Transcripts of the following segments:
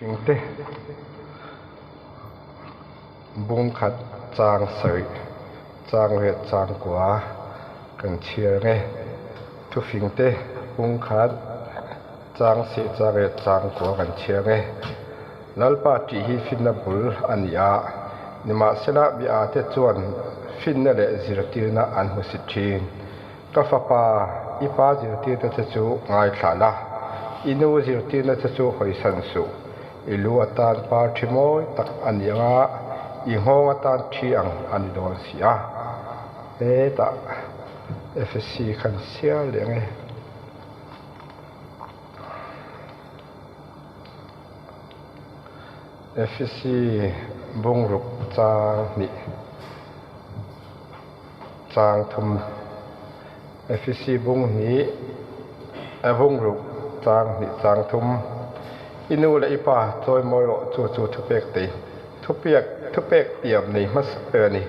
Thingte bung khat chang sarih chang riat chang kua kan chhiar ang e. Thufingte bung khat chang sih chang riat chang kua kan chhiar ang e. Lalpa tih hi finna bul a ni a, nimahsela mi-a te chuan finna leh zirtirna an hmusit thin. Ka fapa, i pa zirtirna che chu ngaithla la, i nu zirtirna che chu hawisan suh. I lu atan par thi mawi tak a ni ang a, i nghawng atan thi ang a ni dawn si a. Hetah FSC khan siar leh ang e. FSC bungruk chang hnih. Chang thum Efisi bung hnih a bung ruk chang hnih chang thum I nu leh i pa chawimawi rawh chu chu thupek tei thupiak thupek tiam nei hmasa ber a ni.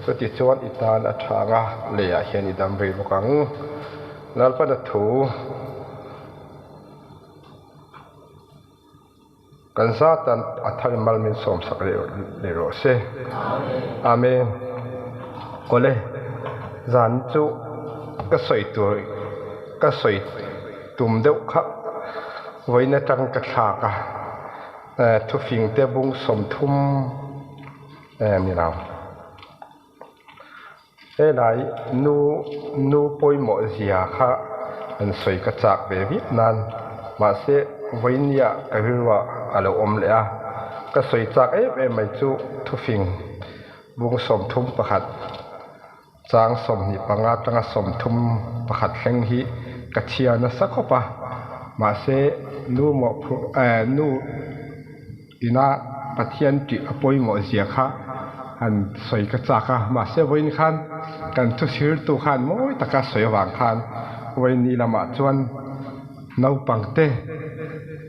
Chuti chuan i tan a tha ang a, leiah hian i dam rih bawk ang. Lalpana thu. Kan zatan a thar mal min sawmsak leh rawh se. Amen. Awle, zan chu ka sawi tur ka sawi tum deuh kha vawiin atang ka thlak a, thufing te bung 30 ni lo. Helai nu nu pawimawh zia kha an sawi ka chak ve viau nan mahse vawinia ka rilruah a lo awm leh a, ka sawi chak em em mai chu thufing bung 31 chang 25 atanga 31 thleng hi ka chhiar nasa khawp a, mahse nu mawhphurh eh nu. Ina Pathian tih a pawimawh zia kha han sawi ka chak a, mahse vawiin khan kan thusirtu khan mawi taka sawi avang khan vawiin ni lamah chuan naupangte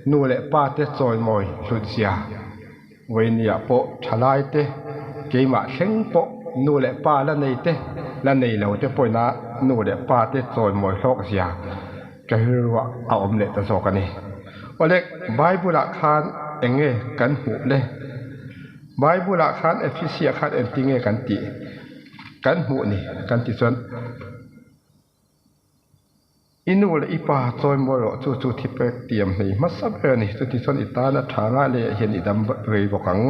nu leh pa te chawimawi hlut zia vawiin ni ah pawh thalai te keimah thleng pawh nu leh pa la nei te la nei lo te pawhin a nu leh pa te chawimawi hlawk zia ka rilruah a awm leh ta zawk a ni. Awle, Bible ah khan eng nge kan hmuh le? Bible ah khan Ephesiah khan engtin nge kan tih kan hmuh ni kan tih chuan I nu leh i pa chawimawi rawh chu chu thi pek tiam hmei hmasa ber a ni. Chuti chuan i tana tha nga leh hian i dam rei bawk ang.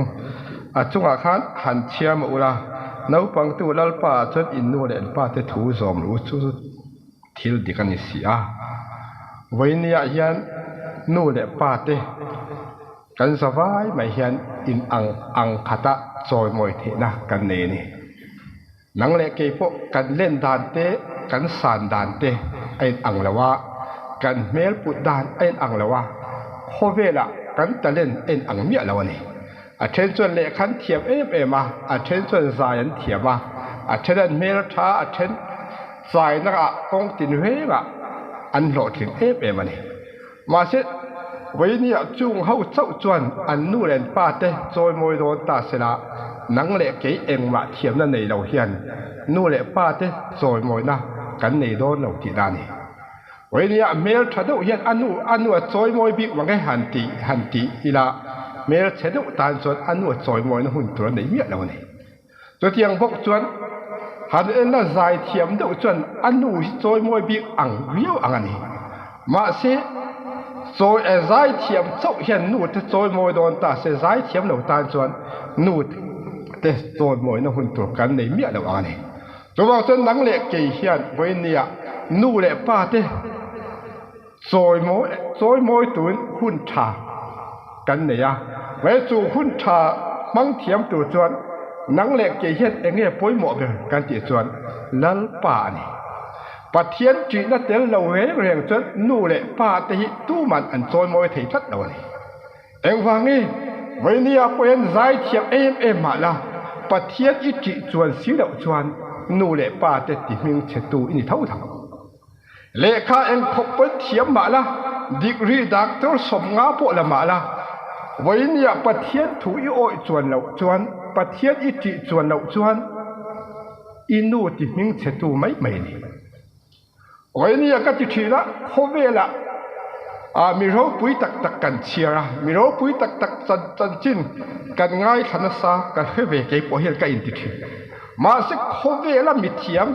A chungah khan han chhiar mah ula, naupangtu Lalpa ah chuan in nu leh in pa te thu zawm ru chu Thil dik a ni si a, vawinia hian nu leh pa te kan za vai mai hian in ang ang khata chawimawi theihna kan nei a ni. Nang leh kei pawh kan len dan te, kan san dan te a in ang lo a, kan hmel put dan a in ang lo a, khawvelah kan talent a in ang miah lo a ni. A then chuan lehkha an thiam em em a, a then chuan zai an thiam a, a then an hmel tha, a then chaina ah kawng tin vengah an hlawhtling em em a ni. Mahse, vawinia chung ho chauh chuan an nu leh an pa te chawimawi dawn ta sela, nang leh kei engmah thiamna nei lo hian nu leh pa te chawimawina kan nei dawn lo tihna a ni. Vawinia hmel tha deuh hian a nu a nu a chawimawi bik vang e han ti han ti ila, hmel chhe deuh tan chuan a nu a chawimawina hun tur a nei miah lo a ni. Chutiang bawk chuan han en a zai thiam deuh chuan a nu hi chawimawi bik ang viau ang a ni. Mahse, chawi eh zai thiam chauh hian nu te chawimawi dawn ta se zai thiam lo tan chuan nu te chawimawina hun tur kan nei miah lo ang a ni. Chuvang chuan nang leh kei hian vawinia nu leh pa te Chawimawi chawimawi tuin hun tha kan nei a, mai chu hun tha hmang thiam tur chuan nang leh kei hian eng nge pawimawh ber kan tih chuan Lalpa a ni. Pathian ṭihna tel lo reng reng chuan nu leh pa te hi tuman an chawimawi thei tlat lo a ni. Engvangi, vawinia pawhin zai thiam em em mah la, Pathian i ṭih chuan si loh chuan nu leh pa te ti hming chhetu i ni tho tho. Lehkha eng khawp pawn thiam mah la, degree doctor 50 pawh la mah la, vawinia Pathian thu i awih chuan loh chuan, Pathian i ṭih chuan loh chuan i nu ti hming chhetu mai mai a ni. Vawinia ka ti ṭhin a, khawvelah. Ah, mi ropui tak tak kan chhiar a, mi ropui tak tak chanchin kan ngaithla nasa ka hre ve kei pawh hian ka inti thin. Mahse khawvela mithiam,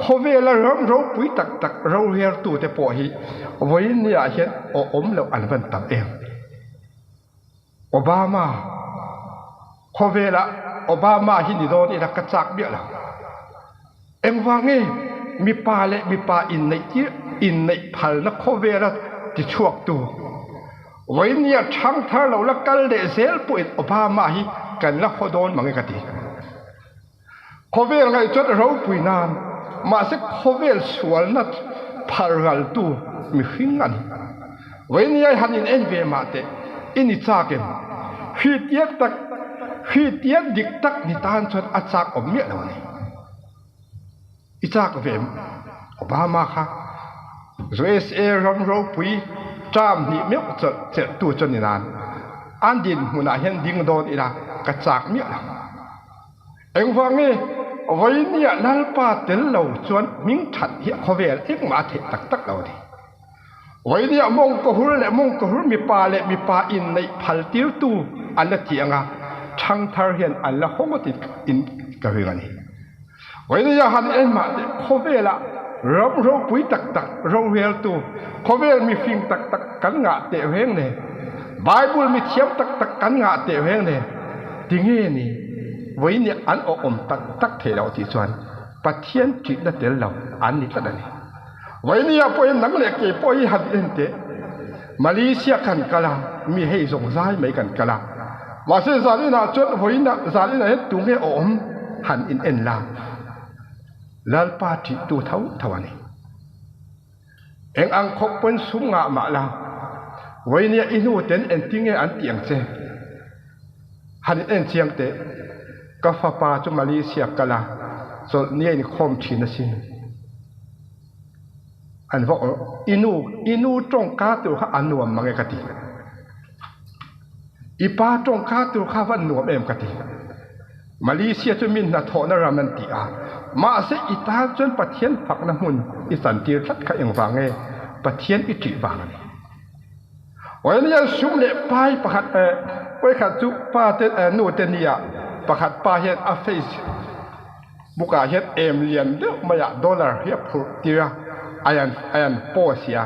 khawvela ram ropui tak tak roreltute pawh hi vawiin niah hian awm loh an van tam em. Obama, Khawvelah Obama hi ni dawn ila ka chak miah lo. Engvang nge mipa leh mipa inneih tir inneih phalna khawvela tichhuaktu vawinia thangthar lo la kal leh zel pawhin Obama hi kan la haw dawn mange ka ti. Khawvel ngaih chuan ropui nan, mahse khawvel sualna phalraltu mihring a ni. Vawinia han in en ve mah teh, i ni chak em? Hriatiang tak, hriatiang dik tak ni tan chuan a chak awm miah lo a ni. I chak ve em? Obama kha USA ram ropui term hnih meuh chawlh chelhtu chu ni nan, an dinhmunah hian ding dawn ila ka chak miah lo. Engvang nge vawinia Lalpa tel lo chuan hming that hi khawvel engmah a theih tak tak lo a ni. Vawinia mawngkawhur leh mawngkawhur mipa leh mipa inneih phal tirtu an la ti anga thangthar hian an la haw ngawt in ka ring a ni. Vawinia han enmah teh khawvelah ram ropui tak tak roreltu khawvel mifing tak tak kan ngah teh reng nen Bible mithiam tak tak kan ngah teh reng nen Tinge ni vawiin an awhawm tak tak thei loh tih chuan Pathian ṭihna tel lo an ni tlat a ni. Vawinia pawhin nang leh kei pawh hi han en teh. Malaysia kan kal a, mi hei zawng zai mai kan kal a. Mahse zan inah chuan vawiin zan inah hian tunge awhawm han in en la. Lalpa ṭihtu tho tho a ni. Eng ang khawp pawn sum ngah mah la, vawinia i hnu ten engtinge an tih ang che? Han in en chiang teh. Ka fapa chu Malaysia kal a, chawlh ni a inkhawm thin asin. An va awrh, i nu, i nu tawngka tur kha a nuam mange ka ti. I pa tawngka tur kha va nuam em ka ti. Malaysia chu mi hnathawhna ram an ti a, mahse i tan chuan Pathian fakna hmun i chantir tlat kha engvang nge Pathian i ṭih vang a ni. Awia sum leh pai pakhat vawikhat chu pa te nu te nia pakhat pa hian a face book ah hian em lian deuh mai ah dollar hi a phurh tir a, a an post a,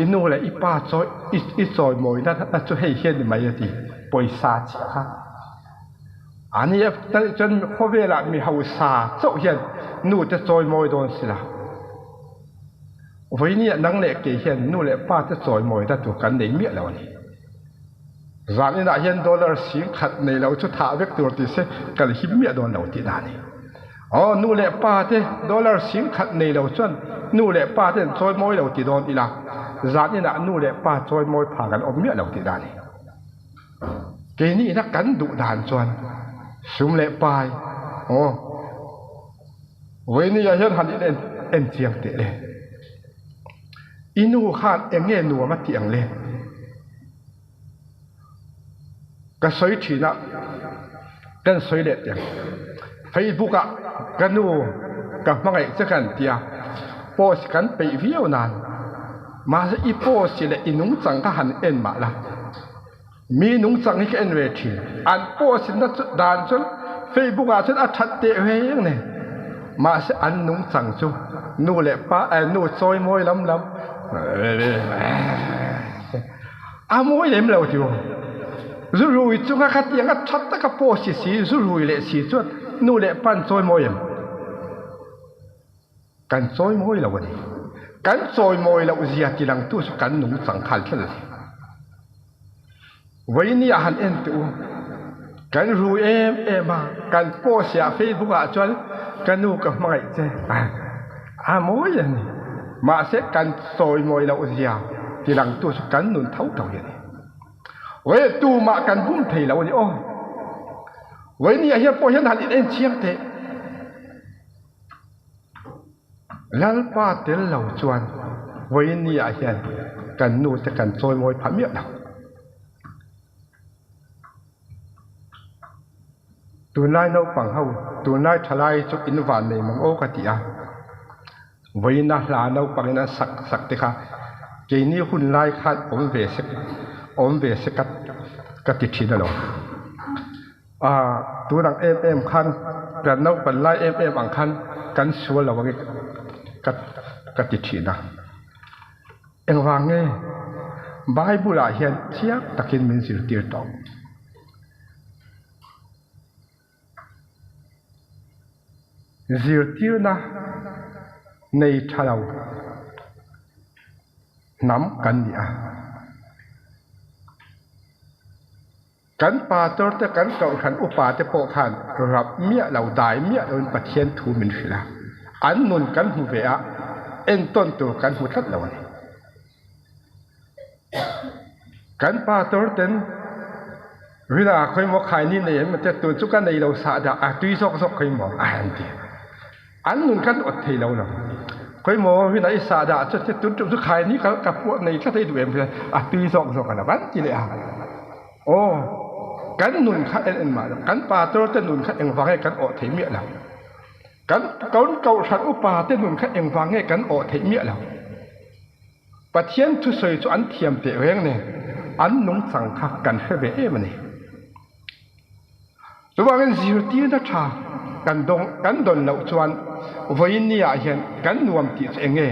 i nu leh i pa chawi i chawimawina chu hei hian ni mai a ti pawisa chiah kha. A ni a chuan khawvelah mi hausa chauh hian nu te chawimawi dawn si la. Vawinia nang leh kei hian nu leh pa te chawimawina tur kan nei miah lo a ni. Zan inah hian dollar 10,000 nei lo chu thah vek tur ti se kan him miah dawn lo tih dan a ni. Aw nu leh pa te dollar 10,000 nei lo chuan nu leh pa te an chawimawi lo ti dawn ila zan inah nu leh pa chawimawi pha kan awm miah lo tih dan a ni. Keini ina kan duh dan chuan sum leh pai aw vawinia hian han in en chiang teh le. I nu khan eng nge nuam a tih ang le? Ka sawi thin a, kan sawi leh teh ang. Facebook ah ka nu ka hmangaih che kan tia post kan peih viau nan. Mahse i post leh i nungchang kha han en mah la, mi nungchang hi ka en ve thin. An post na dan chuan Facebook ah chuan a that teh reng nen, mahse an nungchang chu nu leh pa nu chawi mawi lam lam a mawi lem lo tih u. Zu rui chunga khatiang a that taka post si zu rui leh si chuan nu leh pa an chawi mawi em? Kan chawimawi lo a ni. Kan chawimawi loh zia tilangtu chu kan nungchang khal tlat a ni. Vawiini ah han en teh u, kan rui em em a, kan post ah Facebook ah chuan ka nu ka hmangaih che a mawi a ni. Mahse kan chawimawi loh zia tilangtu chu kan nun tho tho hi a ni. Vawi tumah kan bum thei lo a ni aw. Vawiini ah hian pawh hian han in en chiang teh. Lalpa tel lo chuan vawiin ni ah hian kan nu te kan chawimawi phah miah lo. Tunlai naupang ho, tunlai thalai chu in van nei mang aw ka ti a, vawiin a hla naupang in an sak sak te kha. Keini hun lai khan awm ve se awm ve se ka ka ti thin alawm. Aaa tun ang em em khan kan naupan lai em em ang khan kan sual lo ang i ka ka ti thin a. Engvang nge Bible ah hian chiang takin min zirtir tawh. Zirtirna nei tha lo hnam kan ni a. Kan pastor te kan kohhran upa te pawh khan rap miah lo dai miah loin Pathian thu min hrilh a, an nun kan hmu ve a, entawn tur kan hmu tlat lo a ni. Kan pastor ten Rina khawimaw khaini nei em te tun chu ka nei lo sah dah a tui zawk zawk khawimaw a han ti. An nun kan awt thei lo lo. Khawimaw Rina i sah dah chu tun tum chu khaini ka ka puah nei tlat ei duh em a tui zawk zawk a lo an ti leh a. Aw kan nun kha en en mah lo kan pastor te nun kha engvang nge kan awh thei miah lo. Kan kan kohhran upa te nun kha engvang nge kan awh theih miah lo. Pathian thusawi chu an thiam teh reng nen an nungchang kha kan hre ve em a ni. Chuvangin zirtirna tha kan dawng kan dawn loh chuan vawiin ni ah hian kan nuam tih chu eng nge?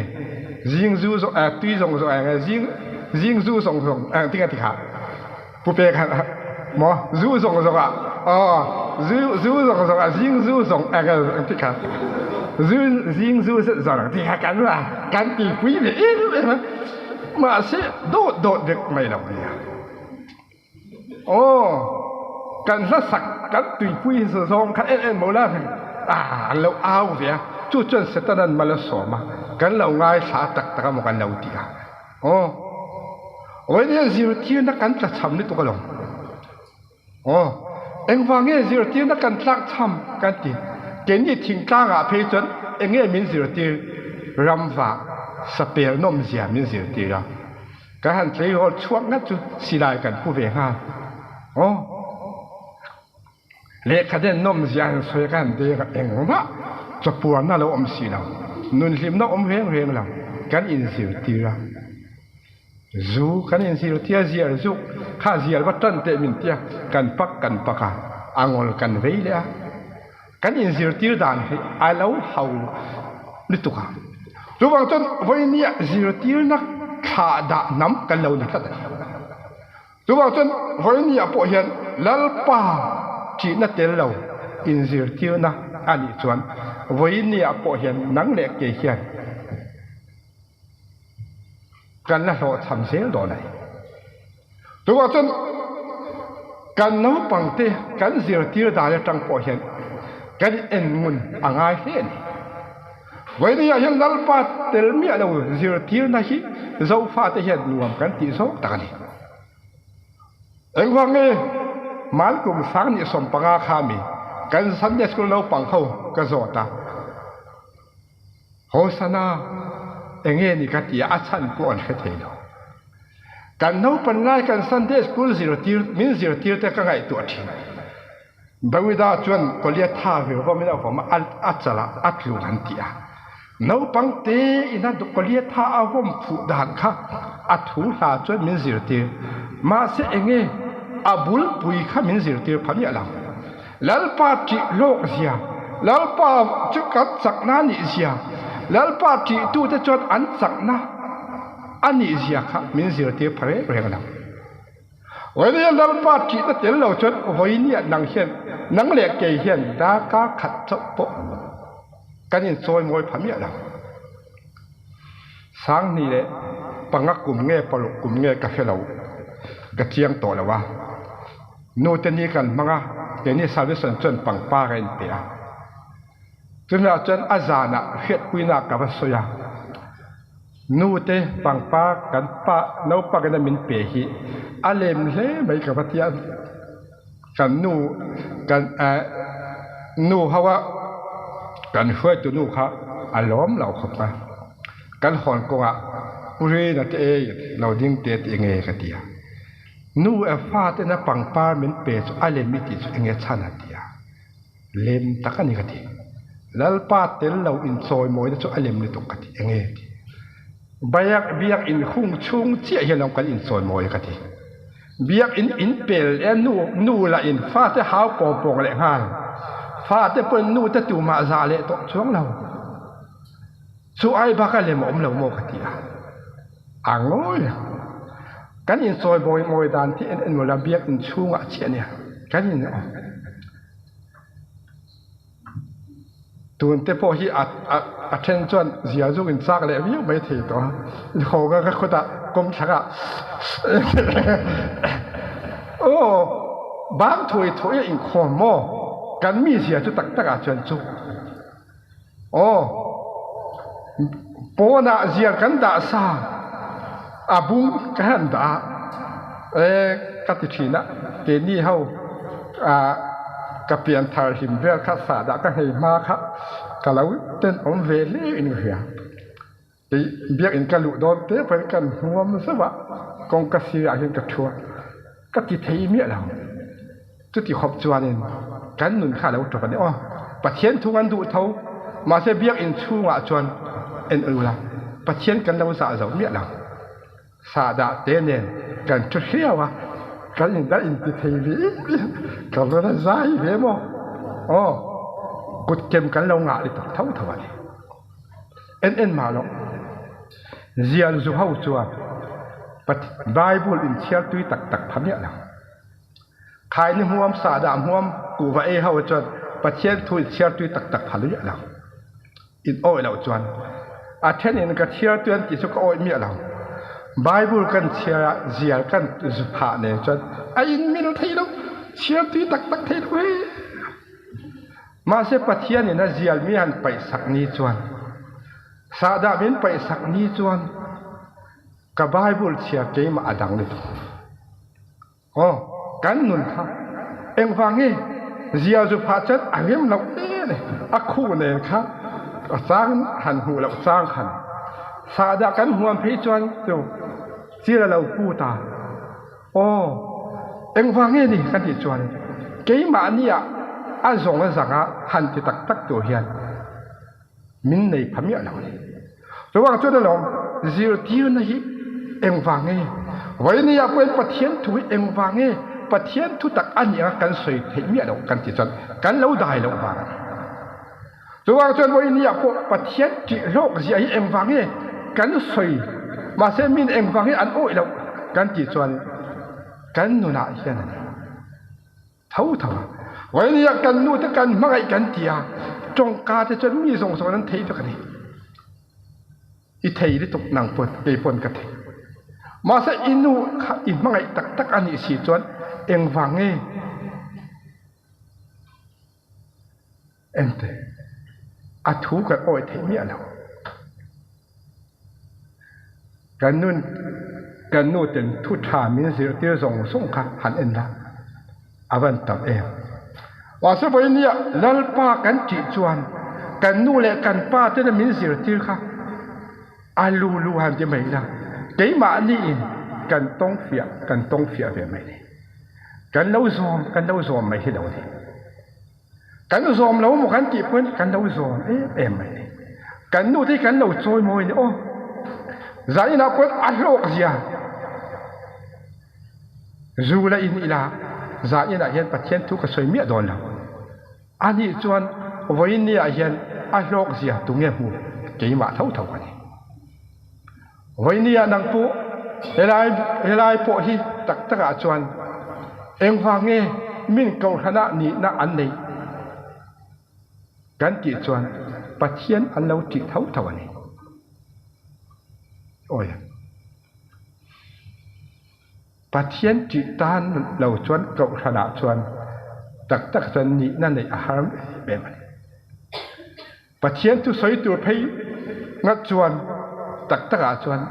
Zing zu zawng eh tui zawng zawng eng nge zing zing zu zawng zawng eng tinge ti kha pu pek han maw zu zawng zawng ah aw zu zu zawng zawng ah zing zu zawng eng nge eng ti kha zu zing zu zawng ti kha kan la kan ti pui ve em em a mahse dawt dawt vek mai lo nia. Aw, kan hlasak kan tuipui zawng kha en en maw la ah an lo au ve a, chu chuan Satan-a'n mal a sawm a, kan lo ngaithla tak tak a maw kan lo ti a. Aw, vawiin hian zirtirna kan tlachham lutuk alawm. Aw, engvang nge zirtirna kan tlakchham kan ti? Keini thingtlangah phei chuan eng nge min zirtir? Ramva sapel nawmzia min zirtir a. Kan han tleirawl chhuak ngat chu silai kan pu ve nghal. Aw. Lehkha den nawmzia han sawi ka han deng a, engmah chawpuarna lo awm si lo, nunhlimna awm reng reng lo, kan inzirtir a. Zu kan inzirtir a, zial zuk kha zial va tan teh min tia, kan pak kan pak a, a ngawl kan vei leh a. Kan inzirtir dan hi a lo hau lutuk a. Chuvang chuan vawinia zirtirna thlah dah hnam kan lo ni tlat a ni. Chuvang chuan vawinia pawh hian Lalpa ṭihna tel lo inzirtirna a nih chuan vawinia pawh hian nang leh kei hian kan la hlawhchham zel dawn a ni. Tunah chuan kan naupangte kan zirtir dan atang pawh hian kan en ngun a ngai hle a ni. Vawinia hian Lalpa tel miah lo zirtirna hi Zofate hian nuam kan tih zawk tak a ni. Engvang nge Mankum Sangni 15 kha mi kan Sunday School naupang ho ka zawt a. Hosana, enge ni ka ti a, a chhan pawh an hre thei lo. Kan naupan lai kan Sunday school zirtir, min zirtir te ka ngaihtuah thin. Dawida chuan Goliath tha vir vawmin a vawm a, a chalah a tlu an ti a. Naupang te ina Goliath tha a vawm fuh dan kha a thu hla chuan min zirtir. Mahse enge a bulpui kha min zirtir pha miah lo. Lalpa ṭih lawk zia, Lalpa chu kan chakna a nih zia, Lalpa ṭihtute chuan an chakna a nih zia kha min zirtir pha reng reng lo. Vawinia Lalpa ṭihna tel lo chuan vawinia nang hian, nang leh kei hian darkar khat chauh pawh kan inchawimawi pha miah lo. 2005 kum nge 6 kum nge ka hre lo, ka chiang tawh lo a. Nute ni kan hmang a, keini Salvation chuan pangpar a inpe a. Chumah chuan a zanah hriatpuina ka va sawi a, Nute pangpar kan pa naupangin a min pe hi a lem hle mai ka va ti a, kan nu kan eh nu ho a kan hruaitu nu kha a lawm lo khawp a, kan hawn kawngah Pu Rina te ei lo ding te tih nge ka ti a. Nu e fatena pangpar min pe chu a lem i tih chu enge chhan a ti a, lem tak a ni ka ti. Lalpa tel lo inchawimawina chu a lem lutuk ka ti, enge ti. Biak biakinn hung chhung chiah hian lo kan inchawimawi ka ti. Biakinn in pel e nu nu lah in fate hau pawng pawng leh nghal. Fate pawn nu te tumah zah leh tawh chuang lo. Chu ai bak a lem a awm lo maw ka ti a. A ngawi reng. Kan inchawimawi mawi dan hi en en ula biakinn chhungah chiah nia kan in awm. Tun te pawh hi a a then chuan zia zuk in chak leh viau mai thei tawh a, haw ka ka khutah kawmthlang ah aw bang thawi thawi a inkhawm maw kan mi zia chu tak tak ah chuan chu aw pawnah zial kan dah sa a bung ka han dah a e ka ti thin a keini ho ah. Ka pian thar hlim vel kha sahdah ka nghei hma kha ka lo tenawm ve hle in ka hria. Kei biakinn ka luh dawn te pawhin kan hnuam zauh a, kawngka sirah hian ka thu a, ka ti thei miah lo. Chuti khawp chuanin kan nun kha a lo tawp a ni aw. Pathian thu kan duh tho, mahse biakinn chhungah chuan en ula Pathian kan lo zah zo miah lo. Sahdah te nen kan thu hliau a, kan in la inti thei ve ka rawn a zai ve maw? Aw, kutkem kan lo ngah lutuk tho tho a ni. En en mah loh, zial zu ho chuan Bible inchhiar tui tak tak pha miah lo. Khaini hmuam, sahdah hmuam, kuhva ei ho chuan Pathian thu inchhiar tui tak tak pha miah lo. In awih loh chuan a then in ka chhiar tuan ti chu ka awih miah lo. Bible kan chhiar ah zial kan zu phah nen chuan a in mil thei lo, chhiar tui tak tak thei lo he. Mahse Pathian in a zial mi han paih sak ni chuan sahdah min paih sak ni chuan ka Bible chhiar keimah a dang lutuk. Aw, kan nun kha engvang nge zial zu phah chan a rem loh em e, a khuh nen kha a chang han hmuh loh chang khan sahdah kan hmuam phei chuan chu chil a lo pu ta. Aw, engvang nge ni kan tih chuan keimahni ah a zawng a zang a han ti tak tak tur hian min nei pha miah lo a ni. Chuvang chuan alawm zirtirna hi engvang nge? Vawinia pawhin Pathian thu hi engvang nge Pathian thu tak a nih anga kan sawi theih miah loh kan tih chuan kan lo dai loh vang a ni. Chuvang chuan vawinia pawh Pathian tih hlawk zia hi engvang nge kan sawi mahse min engvang nge an awih loh kan tih chuan kan nunah hian a ni. Tho tho a. Vawinia kan nu te kan hmangaih kan ti a, tawngka te chuan mi zawng zawng an theih vek a ni. I thei lutuk nang pawn kei pawn ka thei. Mahse i nu kha i hmangaih tak tak a nih si chuan engvang nge Ente, a thu kan awih theih miah lo. Kan nun, kan nu ten thu tha min zirtir zawng zawng kha han en la, a van tam em. Mahse vawinia Lalpa kan tih chuan kan nu leh kan pa tena min zirtir kha a lu lu han ti mai ila, keimahni in kan tawng fiah, kan tawng fiah ve mai ni. Kan lo zawm, kan lo zawm mai hi lo ni. Kan zawm lo maw kan tih pawhin kan lo zawm em em mai ni. Kan nu te hi kan lo chawi mawi ni aw. Zaninah pawhin a hlawk zia zu la in ila zaninah hian Pathian thu ka sawi miah dawn lo. Anih chuan vawiin ni ah hian a hlawk zia tunge hmu keimah tho tho ka ni. Vawinia nang pawh helai helai pawh hi tak takah chuan engvang nge min kohhranah nihna an nei kan tih chuan Pathian an lo tih tho tho a ni. Awi. Pathian tih tan lo chuan kohhranah chuan tak tak chuan nihna neih a har em em a ni. Pathian thu sawi tur phei ngat chuan tak tak ah chuan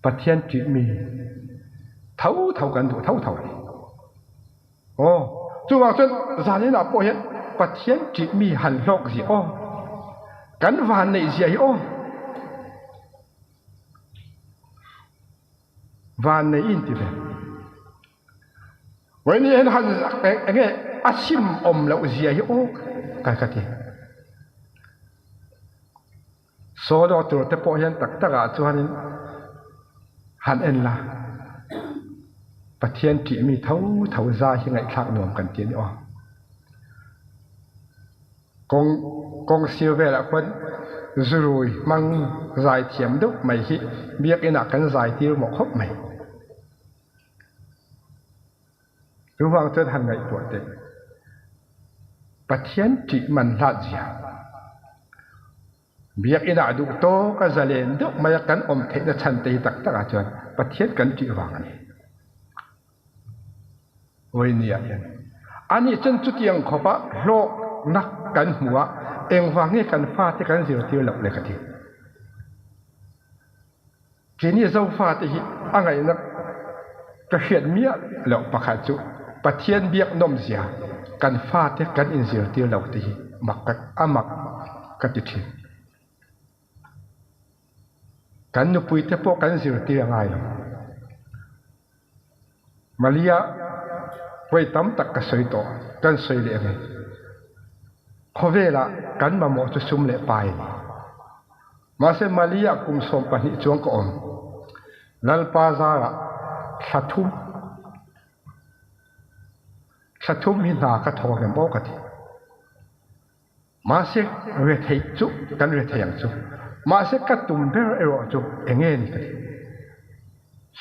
Pathian ṭih mi tho tho kan duh tho tho a ni. Aw, chuvang chuan zanin ah pawh hian Pathian ṭih mi han hlawk zia aw, kan van neih zia hi aw. Van nei in ti ve. Vawiin hi han enge a sim awm loh zia hi aw ka ka ti. Solo tur te pawh hian tak takah chuanin han en la, Pathian ṭih mi tho tho zai hi ngaihthlak nuam kan ti a ni aw. Kawng kawng sir velah khuan zurui hmang zai thiam deuh mai hi biakinah kan zai tir mawh khawp mai. Chuvang chuan han ngaihtuah teh. Pathian ṭih man hlat zia. Biakinn ah duh tawk a zalen deuh mai a kan awm theihna chhan te hi taktak ah chuan Pathian kan ṭih vang a ni. Vawiini ah hian anih cun cutiang khawp ah hlawknak kan hmu ah engvang nge kan fate kan zirtir loh le ka ti. Keini Zofate hi a ngaihnak ka hriat miah loh pakhat cu Pathian biak nawmzia kan fate kan in zirtir lo ti hi a mak ka ti ṭhin. Kan nupuite pawh kan zirtir a ngai lo. Malia voi tam tak ka sawi tawh, kan sawi leh ang e. Khawvel ah kan mamawh cu sum le pai a ni. Mahse Malia kum 12 chuang ka awm. Lalpa zarah thla thum thla thum hi hna ka thawk em aw ka ti. Mahse retheih chu kan rethei ang chu. Mahse ka tum ber erawh chu enge ni ka ti.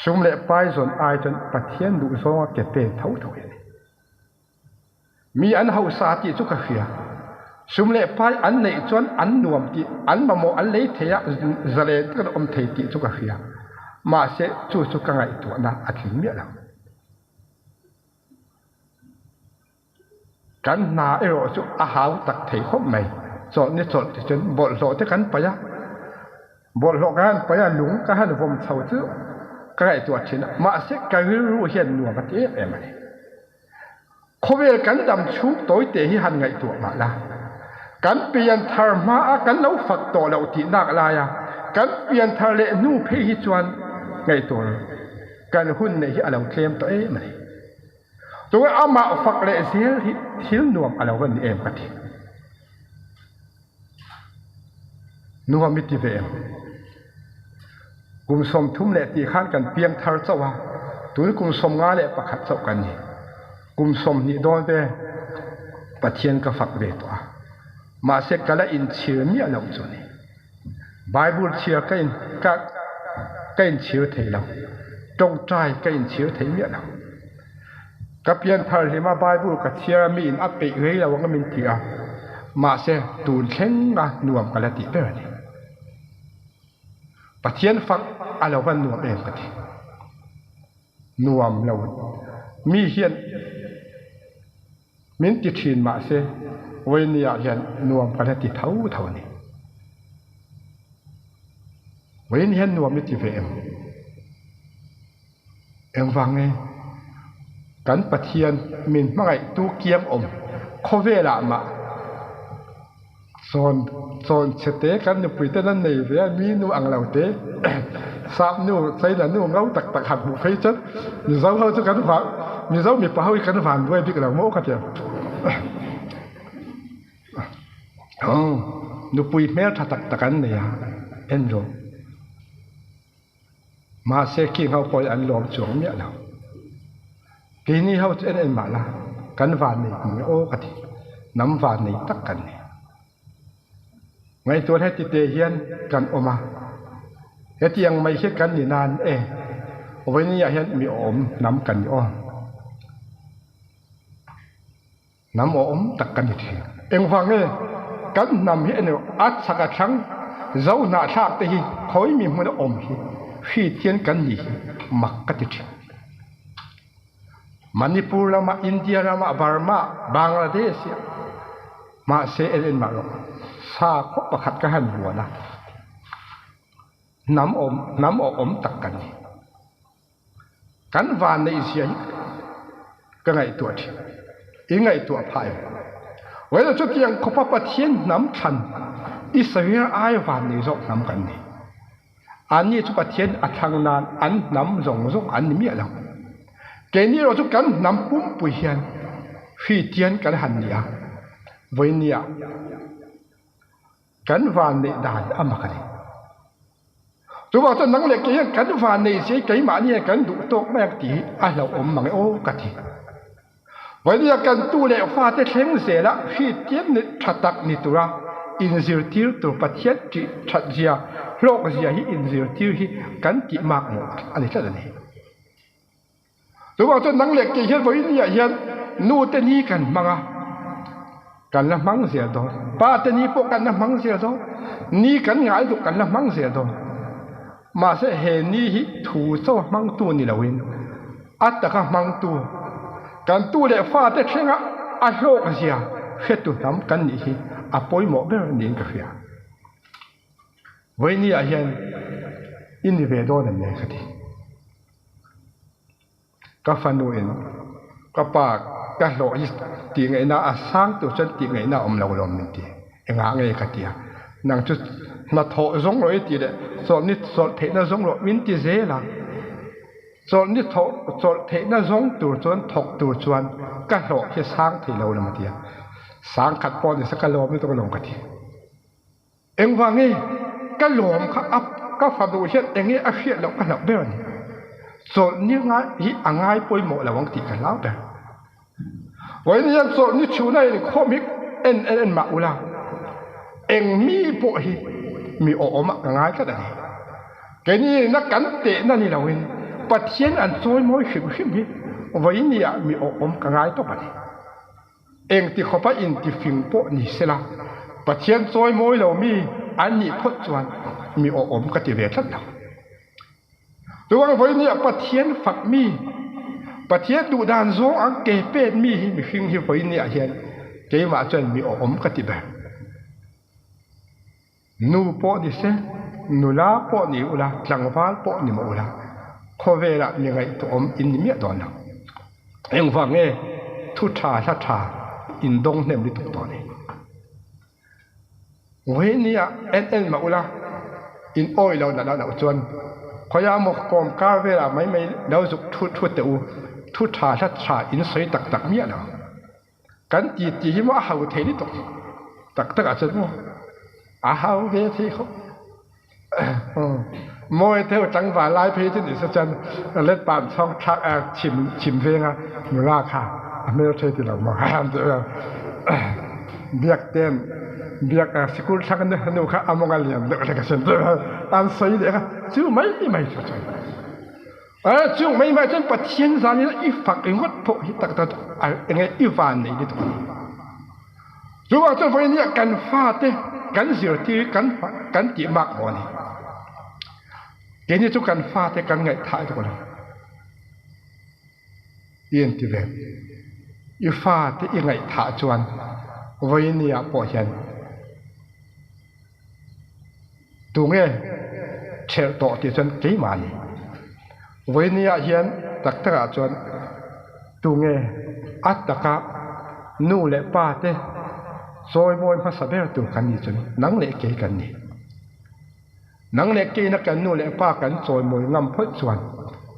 Sum leh pai zawn ai chuan Pathian duh zawnga ke pen tho tho hi a ni. Mi an hausa tih chu ka hria. Sum leh pai an neih chuan an nuam tih, an mamawh an lei thei a, zalen takin an awm thei tih chu ka hria. Mahse chu chu ka ngaihtuahna a tling miah lo. Kan hna erawh chu a hau tak thei khawp mai. Chawlh ni chawlh ti chuan bawlhhlawh te kan paih a, bawlhhlawh ka han paih a, lung ka han vawm chho chu ka ngaihtuah thin a, mahse ka rilru hian nuam a ti em em a ni. Khawvel kan dam chhung tawi te hi han ngaihtuah mah la, kan pian thar hma a kan lo fak tawh loh tih nak lai a, kan pian thar leh hnu phei hi chuan ngaihtuah kan hun neih hi a lo tlem tawh em a ni. Tunge amah fak leh zel hi thil nuam a lo va ni em ka ti. Nuam i ti ve em? Kum 30 leh ti khan kan piang thar chauh a, tun kum 51 chauh kan ni. Kum 20 dawn ve Pathian ka fak ve tawh a. Mahse ka la inchhir miah loh chu a ni. Bible chhiar ka in ka ka inchhir thei lo. Tawngtai ka inchhir thei miah lo. Ka pianthar hlim a Bible ka chhiar a mi in a peih rei lo ang a min ti a, mahse tun thleng a nuam ka la tih ber a ni. Pathian fak a lo van nuam em ka ti. Nuam lo mi hian Min ti thin mahse Wayne ah hian nuam ka la ti tho tho a ni. Wayne hian nuam i ti ve em? Engvang nge? Kan Pathian min hmangaihtu kiang awm khawvelah mah Chawn chawn chhete kan nupui ten an nei ve a, mi nu ang lo te sap nu China nu ngo tak tak han hmuh phei chuan Mizo ho chu kan van Mizo mipa ho hi kan van duai bik lo maw ka ti ang. Aw nupui hmel tha tak tak an nei a, en rawh. Mahse king ho pawh hi an lawm chuang miah lo. Keini ho chu en en mah la, kan van nei kum nge aw ka ti. Hnam van nei tak kan ni. Ngaihtuah heti te hian kan awm a, hetiang mai hi kan ni nan e, vawinia hian mi awm hnam kan ni aw. Hnam awm tak kan ni thin. Engvang nge kan hnam hi emaw a chhak a thlang zo hnahthlak te hi khawi mi hmun a awm hi hri thian kan ni hi mak ka ti thin. Manipur lama India rama Burma Bangladesh hi mahse en en mah rawh sakhaw pakhat ka han vuan a hnam awm hnam awm tak kan ni. Kan van neih zia hi ka ngaihtuah thin. I ngaihtuah phah em? Well, chutiang khawpa Pathian hnam thlan Israel ai van nei zawk hnam kan ni. Anni chu Pathian a thlang nan an hnam zawng zawng an ni miah lo. Keini erawh chu kan hnam pumpui hian Hristian kan han ni a, vawinia kan van neih dan a mak a ni. Chuvang chuan nang leh kei hian kan van nei si keimahni hian kan duh tawk mai ang tih hi a hlauhawm mang e aw ka ti. Vawia kan tu leh fate thleng zela hriattiam ni tha tak ni tura inzirtir tur Pathian tih that zia hlawk zia hi inzirtir hi kan tih mak mawh a ni tlat a ni. Chuvang chuan nang leh kei hian vawiin niah hian nu te ni kan hmang a, kan la hmang zel dawn. Pa te ni pawh kan la hmang zel dawn. Ni kan ngai duh kan la hmang zel dawn. Mahse he ni hi thu chaw hmangtu ni loin a taka hmangtu kan tu leh fate thlenga a hlawk zia hretu hnam kan nih hi a pawimawh ber niin ka hria. Vawiin niah hian i ni ve dawn em le ka ti. Ka fanu in ka pa ka hlawh hi tih ngaihna a sang tur chuan tih ngaihna a awm lo lawm min ti. Engah nge ka ti a, nang chu hnathawh zawng rawh i tih leh chawlhni chawlh theihna zawng rawh min ti zel a. Chawlhni thawh chawlh theihna zawng tur chuan thawk tur chuan ka hlawh hi sang thei lo lawm a ti a. Sang khat pawh ni se ka lawm lutuk alawm ka ti. Engvang nge ka lawm kha a ka fanu hian eng nge a hriat loh ka hlauh ber a ni. Chawlhni ngai hi a ngai pawimawh lo ang tih ka hlau ber. Vawiin hian chawlhni chhuna inkhawm hi en en en mah ula, eng mi pawh hi mi awhawmah ka ngai tlat a ni. Keini ina kan tehna ni loin Pathian an chawimawi hrim hrim hi vawiin niah mi awhawm ka ngai tawp a ni. Engti khawpa intifing pawh ni sela, Pathian chawi mawi lo mi an nih phawt chuan mi awhawm ka ti ve tlat lo. Chuvang vawinia Pathian fak mi, Pathian duhdan zawng ang ke pet mi hi mihring hi vawinia hian keimah chuan mi awhawm ka ti ber. Nu pawh ni se, nula pawh ni ula, tlangval pawh ni mah ula, khawvelah mi ngaihtuahawm in ni miah dawn lo. Engvang nge thu tha hla tha in dawng hnem lutuk tawh ni? Vawinia en en mah ula, in awi lo nalh loh chuan khawiah maw kawm kar velah mai mai lo zuk thut thut teh u, thu tha hla tha in sawi tak tak miah lo. Kan ti ti hi maw a hau thei lutuk tak tak ah cun maw a hau ve thei kho. Mawi theu tlangval lai phei cu ni se cun let pam chong thlak chim chim ve nga nula kha a hmel thei ti lo maw biak ten biak sikul thlak nu kha among a lian deuh le ka sin an soi le kha cu mai mai cu cun Chung mai mai cun Pathian zan in i fak ringawt pawh hi taktak enge i van nei lutuk a ni. Chu ah cun voi nih kan fate kan zirtir kan kan ti mak maw ni. Keini cu kan fate kan ngaihthah tuk lo. I an ti ve. I fate i ngaihthah chuan voi ni ah pawh hian Tunge ṭhelh tawh tih chuan keimah a ni. Vawiini ah hian tak takah chuan tunge a taka nu leh pa te chawimawi hmasa ber tur kan nih chuan nang leh kei kan ni. Nang leh keina kan nu leh pa kan chawimawi ngam phawt chuan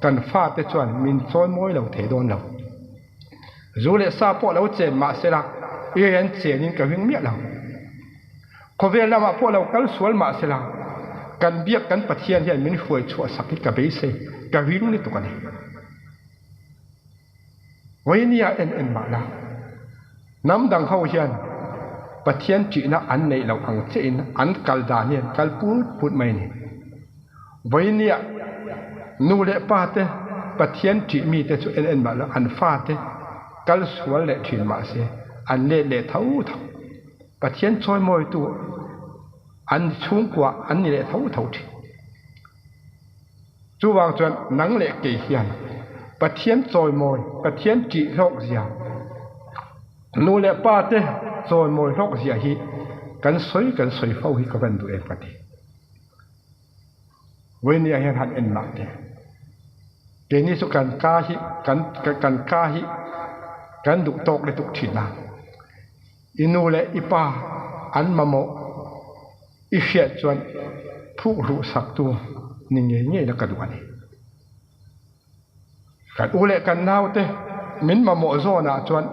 kan fate chuan min chawimawi lo thei dawn lo. Zu leh sa pawh lo chen mah sela i an chenin ka ring miah lo. Khawvel lamah pawh lo kal sual mah sela kan biak kan Pathian hian min hruai chhuah sak hi ka beisei, ka ring lutuk a ni. Vawinia en en mah la, hnam dang ho hian Pathian ṭihna an neih loh ang chiahin an kal dan hi an kal put put mai a ni. Vawinia nu leh pa te Pathian ṭih mite chu en en mah la an fate kal sual leh ṭhin mah se an let leh tho tho. Pathian chawimawitu an chhungkua an ni leh tho tho thin. Chuvang chuan nang leh kei hian Pathian chawimawi, Pathian ṭih hlawk zia, nu leh pa te chawimawi hlawk zia hi kan sawi kan sawi fo hi ka van duh em ka ti. Vawinia hian han en mah teh. Keini chu kan ka hi kan kan ka hi kan duh tawk lutuk thin a. I nu leh i pa an mamawh i hriat chuan phuhruh saktu ni ngei ngei la ka duh a ni. Kan u leh kan naute min mamawh zawnah chuan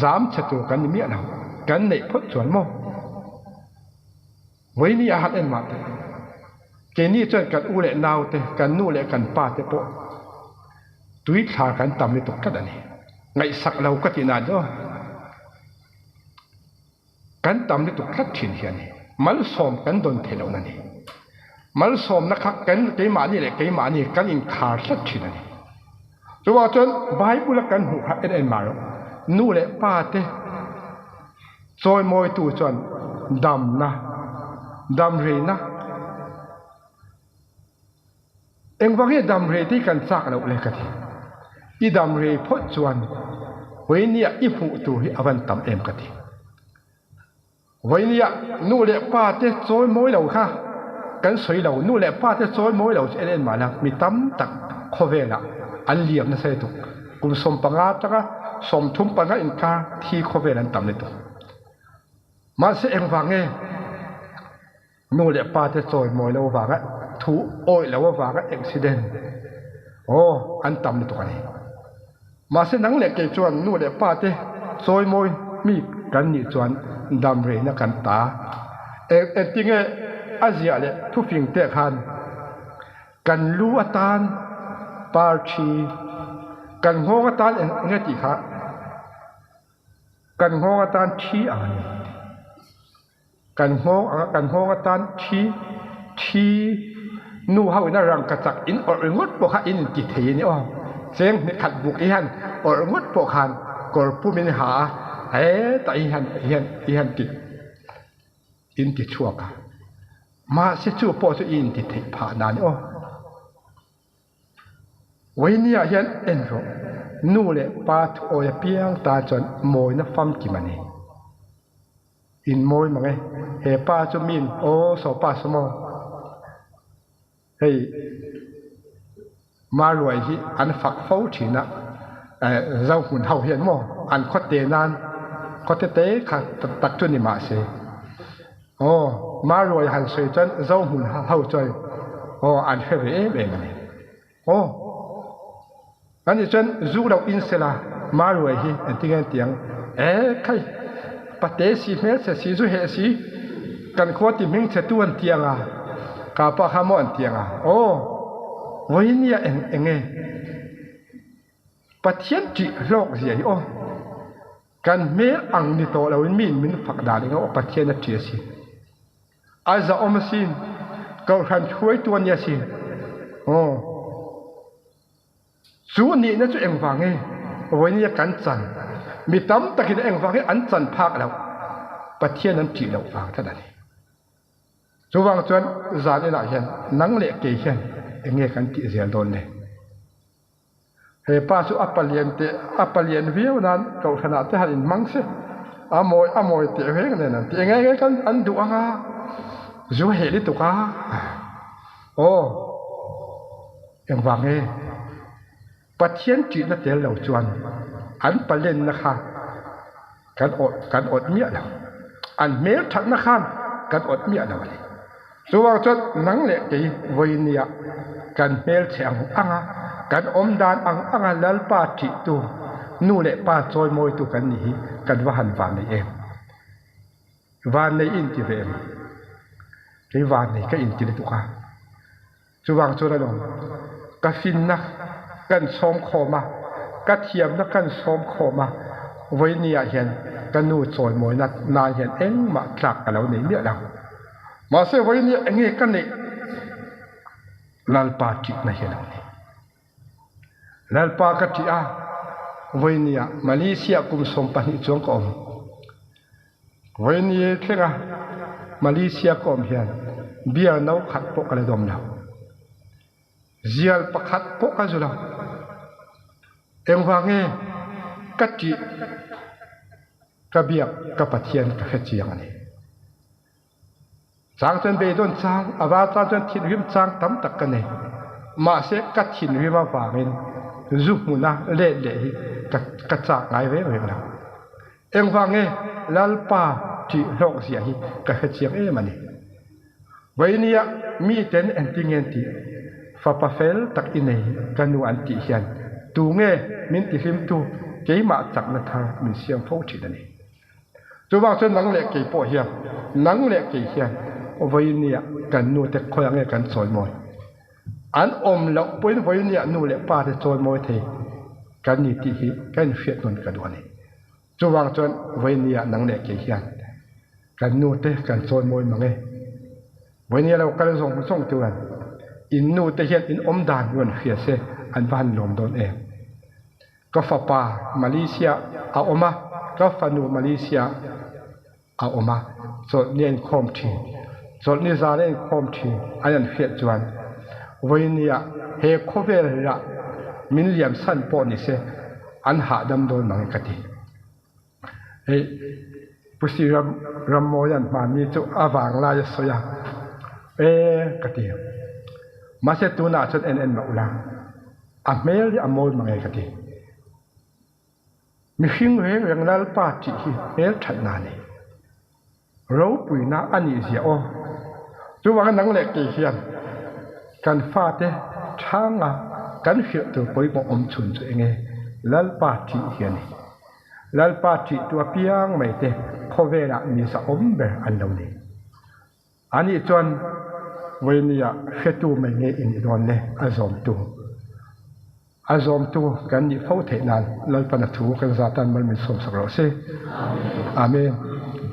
zam che tur kan ni miah lo. Kan neih phawt chuan maw? Vawiini a han en mah teh. Keini chuan kan u leh nau te, kan nu leh kan pa te pawh tui thla kan tam lutuk tlat a ni. Ngaihsak lo ka tih nan chu kan tam lutuk tlat thin hi a ni. Malsawm kan dawn thei lohna a ni. Malsawmna kha kan keimahni leh keimahni kan inkhar tlat thin a ni. Chuvang chuan Bible a kan hmuh kha en en mah rawh. Nu leh pa te chawimawitu chuan damna, damreina, engvang nge damrei te hi kan chak loh le ka ti. I damrei phawt chuan vawinia i hmuh tur hi a van tam em ka ti. Vawinia nu leh pa te chawimawi lo kha kan sawi lo, nu leh pa te chawimawi lo chu en en mahla mi tam tak khawvelah an liam nasa lutuk. Kum 15 atanga 35 inkar thi khawvel an tam lutuk. Mahse engvang nge nu leh pa te chawimawi lo avanga thu awih lo avanga accident aw an tam lutuk a ni. Mahse nang leh kei chuan nu leh pa te chawimawi mi kan nih chuan damreina kan ta. Engtinge a ziah leh thufing te khan kan lu atan par thi, kan nghawng atan eng nge tih kha kan nghawng atan thi ang a ni. Kan nghawng anga kan nghawng atan thi thi nu ho ina rangka chak in awrh ringawt pawh kha in inti thei a ni aw. Cheng hnih khat buk i han awrh ringawt pawh khan kawr pum in ha a, hetah hi han hian i han ti in ti chhuak a. Mahse chu pawh chu i inti theih phah na a ni aw. Vawinia hian en rawh, nu leh pa thuawi apiang tan chuan mawina famkim a ni. In mawi mang e, he pa chu min aw saw pa saw maw? Hei Maruai hi an fak fo thin a, Zohmun ho hian maw an khawte nan khawte te kha tak chu ni mah se. Aw, Maruai han sawi chuan Zohmun ho chuan aw an hre ve em em a ni. Aw, ani chuan zu lo in sela Maruai hi engtin nge tiang e khai pate si hmelchhe si zu heh si kan khua ti hmingchhe tu an tiang a ka pa kha maw an tiang a aw vawinia eng eng nge Pathian tih hlawk zia hi aw. Kan hmel ang ni tawh loin miin min fak dan eng aw Pathian a ṭi a si. A zahawm a si. Kohhran hruaitu a ni a si. Aw. Cu nihna cu engvang nge vawiin kan can? Mi tam takin engvang nge an can phak lo? Pathian an ṭih loh vang tlat a ni. Chuvang chuan zan inah hian nang leh kei hian eng nge kan tih zel dawn le? He pa chu a palian teh a palian viau nan kohhranah te han inhmang se, a mawi a mawi teh reng nen an ti. Eng eng kan an duh anga zu heh lutuk a, aw engvang nge Pathian ṭihna tel lo chuan an palenna kha kan awt kan awt miah lo, an hmel thatna khan kan awt miah lo a ni. Chuvang chuan nang leh kei vawinia kan hmelchhe ang anga kan awm dan ang anga Lalpa ṭihtu, nu leh pa chawimawitu kan nih hi kan va han vannei em? Vannei i inti ve em? Kei vannei ka inti lutuk a. Chuvang chuan alawm, ka finna kan sawm khawm a, ka thiamna kan sawm khawm a, vawinia hian ka nu chawimawina nan hian engmah tlak ka lo nei miah lo. Mahse vawinia enge ka neih Lalpa ṭihna hi a lo ni. Lalpa ka ṭih a, vawinia Malaysia kum 12 chuang ka awm. Vawinia thlenga Malaysia ka awm hian beer no khat pawh ka la dawm lo. Zial pakhat pawh ka zu lo. Engvang nge ka ṭih ka biak ka Pathian ka hre chiang a ni. Chang chuan beidawn chang, a val tan chuan thinrim chang tam tak ka nei. Mahse ka thinrim avangin zu hmuna let leh hi ka ka chak ngai reng reng lo. Engvang nge Lalpa tih hlawk zia hi ka hre chiang em a ni. Vawinia miten engtin nge an tih? Fapa fel tak i nei ka nu an tih hian tu nge min tihlimtu keimah chakna thar min siam fo thin a ni. Chuvang chuan nang leh kei pawh hian, nang leh kei hian vawinia kan nu te khawiah nge kan chawimawi? An awm loh pawhin vawinia nu leh pa te chawimawi thei kan ni tih hi ka inhriat nawn ka duh a ni. Chuvang chuan vawinia nang leh kei hian kan nu te kan chawimawi mang e. Vawinia lo kal zawng zawng chuan in nu te hian in awm dan rawn hria se an va han lawm dawn em. Ka fapa Malaysia a awm a, ka fanu Malaysia a awm a, chawlhni a inkhawm thin. Chawlhni zan a inkhawm thin an an hriat chuan vawinia he khawvel rah min liam san pawh ni se an hahdam dawn mang e ka ti. Hei Pu Sri Ram Rammawia'n hmanni chu a vanglai a sawi a, e ka ti. Mahse tunah chuan en en mah ula, a hmel hi a mawi mang e ka ti. Mihring reng reng Lalpa tih hi hmel thatna a ni. Ropuina a nih zia aw. Chuvangin nang leh kei hian kan fate thanga kan hrilh tur pawimawh awm chhun chu enge Lalpa tih hi a ni. Lalpa tih tu apiang mai te khawvelah mi zahawm ber an lo ni. Anih chuan vawinia hretu mai nge i nih dawn le a zawmtu. A zawmtu kan nih fo theih nan Lalpan a thu kan zatan mal min sawmsak rawh se. Amen.